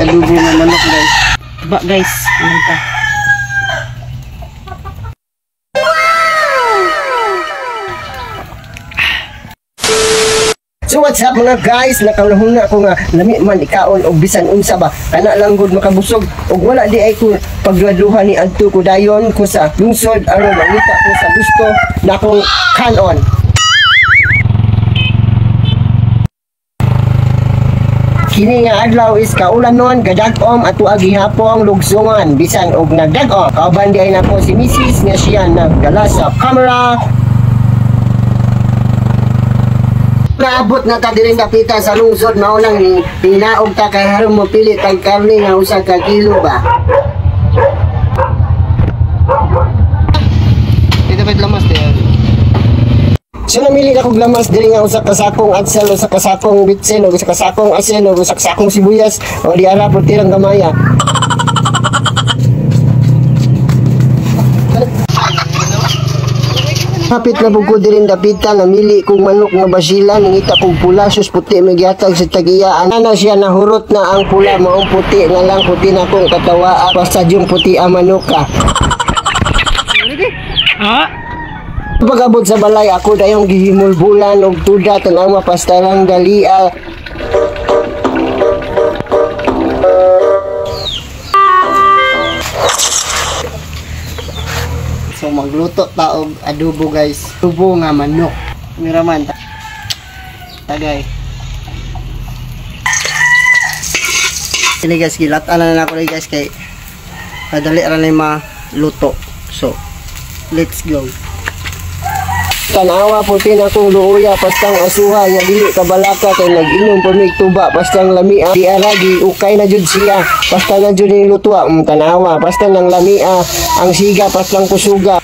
Adobo nga manok, guys. Ba guys, ano ta? So what's up mga guys, nakaunahon na ako nga lami man ikaon og bisan unsa ba, kana lang gud makabusog og wala di ay ko pagduhaduha ni adto ko dayon ko sa lungsod aron mangita ko sa gusto nakong kanon. Kini nga adlaw is kaulanon, gadag-om at gihapong lugsungan bisan og nagdag-om. Kauban di ay nako si Mrs. nga siya nagdala sa camera. Naabot na ta diri dapita sa lungsod, mao nang hinaog ta kay haron mo pili tag karne nga usa ka kilo ba. Dito ba't lamas diyan? So namili na kog lamas diri nga usa ka sakong atsal, usa ka sakong bitsin, usa ka sakong asin, usa ka sakong sibuyas, o di ara tirang gamaya. Hapit na pud ko diri dapita, namili kog manok nga basila, nangita kog pula, sus puti may gihatag sa tagiya. Ana siya nahurot na ang pula, maong puti na lang, puti na akong katawa, basta yung puti ang manuka. Pag-abot sa balay, ako dayong gihimulbulan og tuda, tanawa pastarang dalia. So magluto ta og adobo guys. Adobo nga manok. Miraman tagay. Kini guys, gilatan na nako guys kay madali ra ni maluto. So let's go. Tanawa puti na akong luoya pastang asuha nga dili ka balaka kay nag-inom pa mig tuba pastang lamia di aragi ukay na jud siya pasta na jud ning lutua. Tanawa pasta nang lamia ang siga pastang kusuga.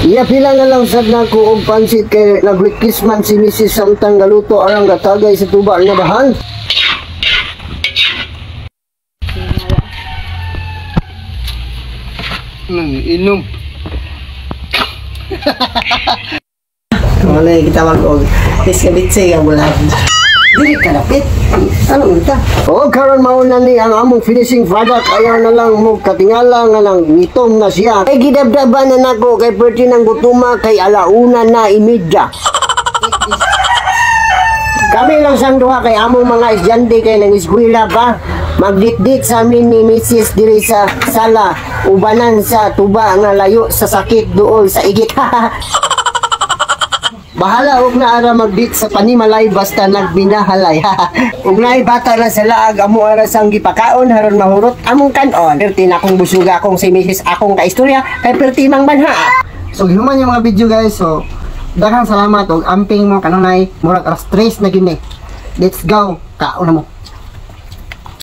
Iya pila na lang sad nako og pansit kay naglikis man si Mrs. samtang galuto arang gatagay sa tuba nga bahan. Inom. Wala kita mag-og iskabitse nga bulan. Dili ka dapit. Ano unta? O karon mao na ni ang among finishing product, ayaw na lang mo katingala nga nang ngitom na siya. Kay gidabdaban na nako kay perti ng gutuma kay alauna na imidya. Kami lang sang duha kay among mga estudyante kay nang eskwela pa. Magdikdik sa amin ni Mrs. diri sa sala, ubanan sa tuba nga layo sa sakit duol sa igit. Bahala og na ara magdit sa panimalay basta nagbinahalay. Ug naay bata na sa laag amo ara sang gipakaon haron mahurot among kanon. Perti na akong busuga akong si Mrs. akong kaistorya kay perti mang banha. So gihuman yung mga video guys. So daghang salamat og amping mo kanunay murag alas 3 na gini. Let's go. Kaon na mo.